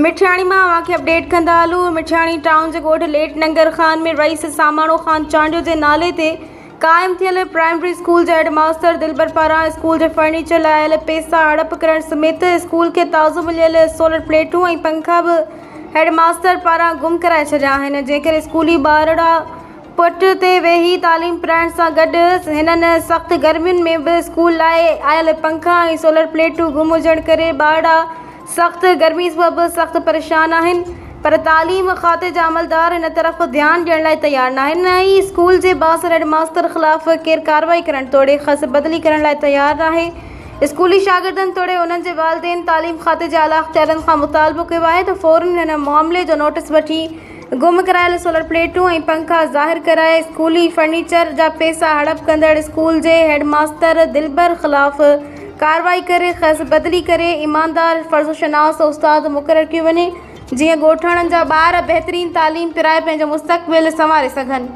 مٺياڻي مان اوهان کي اپڊيٽ ڪندا هلون مٺياڻي ٽائون جي ڳوٺ ليٽ ننگر خان ۾ رئيس ساماڻو خان چانڊيو جي نالي تي قائم ٿيل پرائمري اسڪول جي هيڊ ماستر دلبر پاران اسڪول جي فرنيچر لاء آيل پيسا هڙپ ڪرڻ سميت اسڪول کي تازو مليل سولر پليٽون ۽ پنکا به هيڊ ماستر پاران گم ڪرائي ڇڏيا آهن جنهن ڪري اسڪولي ٻارڙا پٽ تي ويهي تعليم پرائڻ سان گڏ هنن سخت گرمين ۾ به اسڪول لاء آيل پنکا ۽ سولر پليٽون گم هجڻ ڪري ٻارڙا سخت گرمي سبب سخت پريشان آهن پر تعليم کاتي جا عملدار ان طرف ڌيان ڏيڻ لاء تيار ناهن نه ئي اسڪول جي بااثر هيڊ ماستر خلاف ڪير ڪارروائي ڪرڻ توڙي کس بدلي ڪرڻ لاء تيار ناهي اسڪولي شاگردن توڙي انهن جي والدين تعليم کاتي جي اعليٰ اختيارين کان مطالبو ڪيو آهي ته فورن هن معاملي جو نوٽيس وٺي گم ڪرايل سولر پليٽون ۽ پنکا ظاهر ڪرائي اسڪولي فرنيچر جا پئسا هڙپ ڪندڙ اسڪول جي هيڊ ماستر دلبر خلاف ڪارروائي ڪري کيس بدلي ڪري ايماندار فرض شناس استاد مقرر ڪيو وڃي جيئن ڳوٺاڻن جا ٻار بهترين تعليم پرائي پنهنجو مستقبل سنواري سگهن.